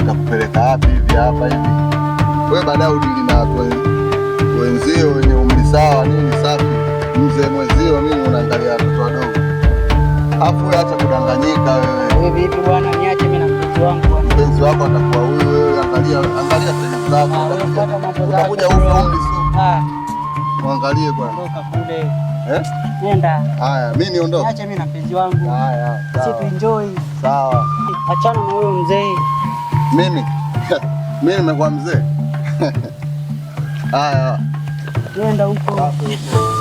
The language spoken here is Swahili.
Nitakupeleka wapi hivi hapa hivi? Wewe baadaye udili na watu wenzio wenye umri sawa nini safi. Mzee mwenzio mimi unaangalia watoto wadogo. Afu wewe acha kudanganyika wewe. Wewe vipi bwana, niache mimi na mpenzi wangu bwana. Mpenzi wako atakuwa huyu wewe, angalia angalia sehemu zako. Ah, wewe fuata mambo zako. Utakuja ufe umri sio. Ah, Muangalie bwana. ondoka kule. Eh? Nenda. Haya, mimi niondoke. Niache mimi na mpenzi wangu. Haya, Sisi sawa. tu enjoy. Sawa. Achana na huyo mzee. Mimi mimi nimekuwa mzee. Haya. Nenda huko. Safi huko.